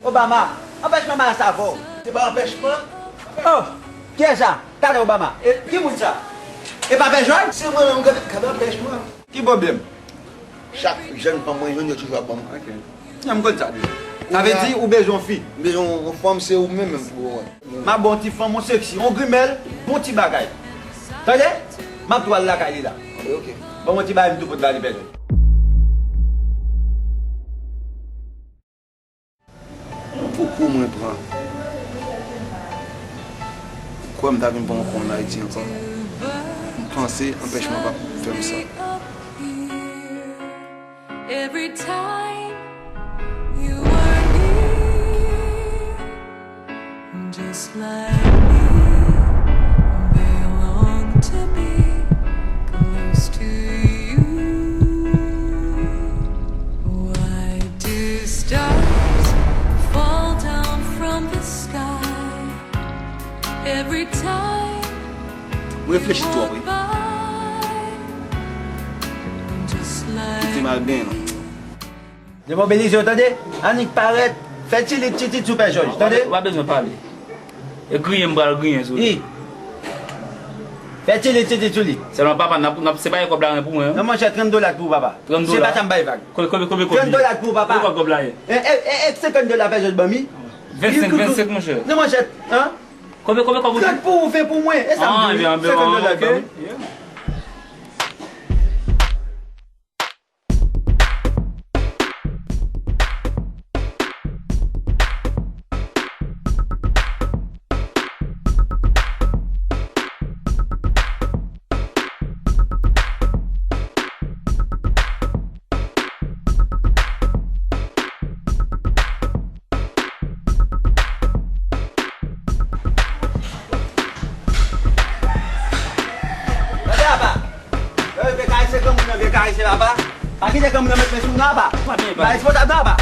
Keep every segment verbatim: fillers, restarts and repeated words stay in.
Obama, anpèchman malas la avè w. Se pa anpèchman. Oh, kiyès sa? Talè Obama. E ki moun sa? E pa Pè Jòj? Se mwen menm, gade, gade anpèchman. Ki pwoblèm? Chak jèn fanm mwen jwenn, yo toujou ap ban m. Ok. Nan, m konn sa deja. Sa vle di ou bezwen yon fi? M bezwen yon fanm, se ou menm menm pou mwen. M ap ba w yon ti fanm, yon seksi, yon grimèl, bon ti bagay. Tande? M ap tou al lakay li la. Ok. Ban m yon ti bagay m tou pot ba li, Pè Jòj. Poko mwen pran. Ou kwè m ta vin pran yon kont Ayiti ankò? M panse anpèchman p ap fè m sa. Every time you are near, just like me, they long to be close to you. Why do stars fall down from the sky every time? Ou reflechi twòp, wi. Kite m al benyen non. Demobilize yo, tande? Annik parèt, fè tilit titit sou Pè Jòj, tande? Ou pa bezwen pale. E griyen m pral griyen sou li. Fè tilit titit sou li. Sèlman papa, n ap, n ap, se pa kòb la pou mwen. Non, monchè, trant dola pou papa. Trant dola? Se pa sa m bay vag. Konbyen, konbyen, konbyen, konbyen? Trant dola pou papa. Konbyen kòb la ye? E, e, e, e senkant dola Pè Jòj ban m, wi. Vennsenk, vennsenk, monchè. Non, monchè, an? Konbyen, konbyen kòb ou di? Trant pou ou, ven pou mwen. E sa m di, wi. Senkant dola ban m, wi. Tande, papa. Yo, vye karese granmoun nan, vye karese, papa. Pa kite granmoun nan met men sou nou, papa. Pa responsab, non, papa.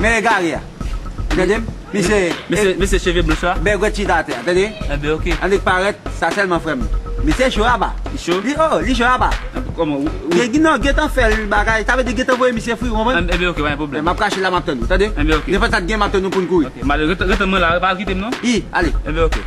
Men egare a. Tande m? Misye, misye, misye cheve blanch la. Bègwèt chita atè a, tande? Enben, ok. Annik parèt, sa sèlman frè m. Misye cho, papa. Li cho? Li, oh, li cho, papa. Kòman, ou, ou... Gen, non, gentan fè l bagay. Sa vle di gentan voye misye fri, ou konprann? Enben, ok, pa gen pwoblèm. M ap kache la, m ap tann ou, tande? Enben, ok. Nenpòt sa k gen, m ap tann ou pou n kouri. Ok, m ale, ret, ret mwen la, pa kite m non. Wi, ale. Enben, ok.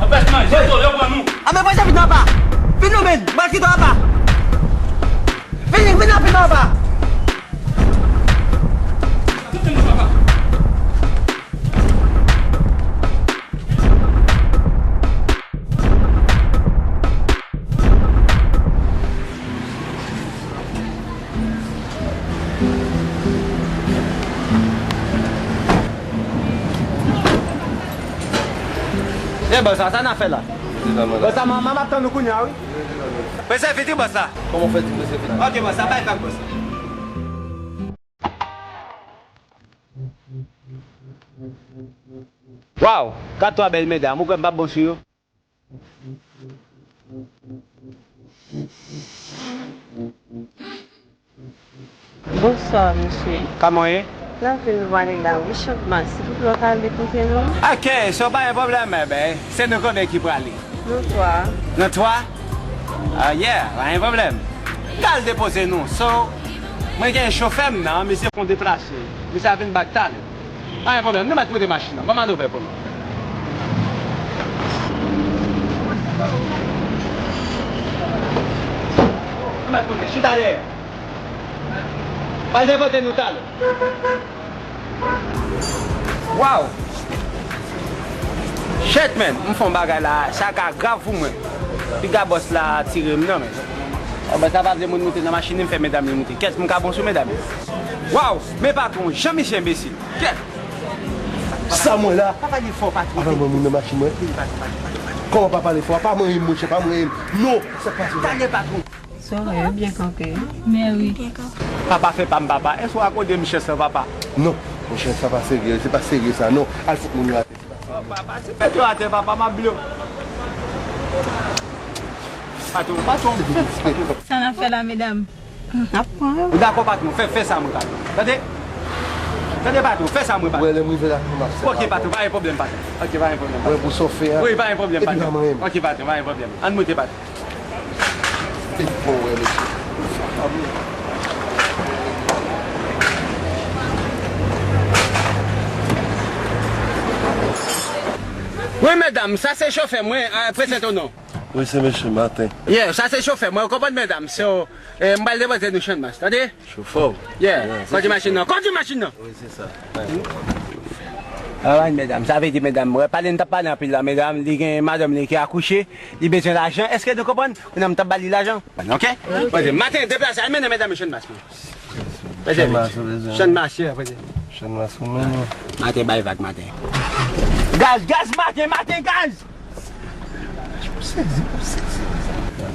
Anpèchman, jete w, yo pran nou. Anben, pran chapit nan apa. Vin non, men, m pral kite w apa. Vini, vin rapid nan apa. E bò sa, sa n ap fè la? Bò sa, manman m ap tann nou kounye a, wi. Prezève ti bòs la. Kòman w fè di prezève la? Ok, bòs la, bay vag bòs la. Waw, gad twa bèl medam, ou kwè m p ap bon sou yo? Bonswa, mesye. Kòman w ye? Nan vil Vanila, wi, Chantmas. Silvouplè, w ka al depoze nou? Ok, so pa gen pwoblèm, enben, se nou konbyen ki prale? Nou twa. Nou twa? Ah, yeah, pa gen pwoblèm. M ka al depoze nou. So, mwen gen chofè m nan, misye fon deplase. Misye a vin bak talè. Pa gen pwoblèm, nou mèt moute machin nan. Ban m al ouvè pou nou. Nou mèt moute, chita dèyè. Pral depoze nou talè. Waw! Shit, man! M fè yon bagay la, sa ka grav pou mwen. Piga bòs la tire m nan, men. Bòs la pa vle moun moute nan machin li, m fè medam li moute. Kèt, m ka bon sou medam li. Waw! Men patwon, jan misye enbesil. Kèt! Sa mwen la? Pa pale fò, patwon. Avan mwen moun nan machin mwen. Kòman pa pale fò? Pa manyen m, monchè, pa manyen m. Non! Sa k pase la? Talè, patwon. Sore, byen kanpe. Mè wi. Papa fè pa m papa. Èske w akòde m chèz lan, papa? Non, monchè, sa pa serye. Se pa serye sa, non. Al fout moun yo atè. Oh, papa, se mèt yo atè, papa, m ap blo. Patwon, patwon, fè, patwon. Sa n ap fè la, medam? N ap pran yo. Dakò, patwon, fè, fè sa mwen, patwon. Tande? Tande, patwon, fè sa mwen, patwon. Wè, lè m rive la, m ap fè. Ok, patwon, pa gen pwoblèm, patwon. Ok, pa gen pwoblèm, patwon. Wè, pou sa w fè a. Wi, pa gen pwoblèm, patwon. Epi pa manyen m. Ok, patwon, pa gen pwoblèm. Ann moute, patwon. Epi bon, wè, mesye. Wi, medam, sa se chofè mwen, eh, prezante w non. Wi, se mesye Maten. Yeah, sa se chofè mwen, ou konprann, medam? So, eh, m pral depoze nou Channmas, tande? Chofè w? Yeah, kondui machin nan, kondui machin nan! Wi, se sa. Alright, medam, sa vle di, medam, wè, pale n t ap pale anpil la, medam, li gen madanm li ki akouche, li bezwen lajan. Èske nou konprann? Kounye a m t ap ba li lajan. Ok? Maten, deplase, al mennen medam yo Channmas. Channmas, yeah, Channmas, ou menm. Maten, bay vag, Maten. Gaz, gaz, Maten, Maten, gaz!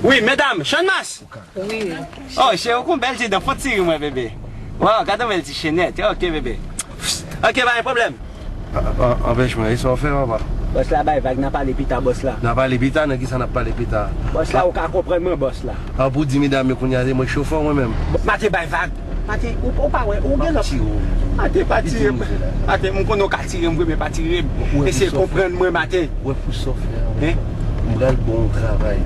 Wi, medam, Channmas! Wi. Oh, cheri, ou gon bèl ti dan, fon tire mwen, bebe. Waw, gade yon bèl ti chenèt. Ok, bebe. Ok, pa gen pwoblèm. Anpèch mwen, e sa w fè, papa? Bòs la bay vag, n a pale pita, bòs la. N a pale pita, nan kisa n ap pale pita? Bòs la, ou ka konprann mwen, bòs la. An pou di medam yo kounye a, se mwen k chofè w, mwen menm. Maten bay vag. Maten, ou, ou pa wè, ou gen lòt. Maten, pa tire m. Maten, m konnen w ka tire m vre, men pa tire m. Eseye konprann mwen, Maten. Wè pou sa w fè a. Hein? M pral ba w yon travay. M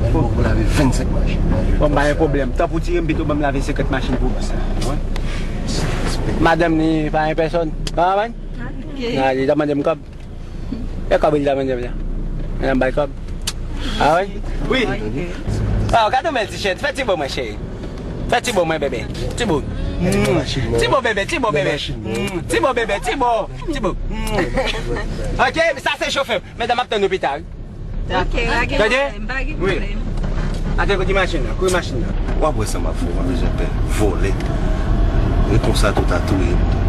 pral ba w pou lave vennsenk machin. Bon, pa gen pwoblèm. Tan pou tire m, pito ban m lave senkant machin pou bòs la. Madanm ni pa gen pèsòn. Pa, man? Nan, li ta mande m kòb. E kòb li ta mande m la. Mwen ba l kòb. Ah wi? Wi. Ah, gade yon bèl ti chèn. Fè ti bo mwen, cheri. Fè ti bo mwen, bebe. Ti bo. Mm. Ti bo, bebe, ti bo, bebe. Mm. Ti bo, bebe, ti bo. Ti bo. Mm. Ok, sa se chofè. Medam ap tann nou pita, wi. Ok, pa gen pwoblèm, pa gen pwoblèm. Atè kote machin nan, kouri machin nan. W ap wè sa m ap fè w, w ap bezwen pè, vòlè. E konsa tou ta touye m tou.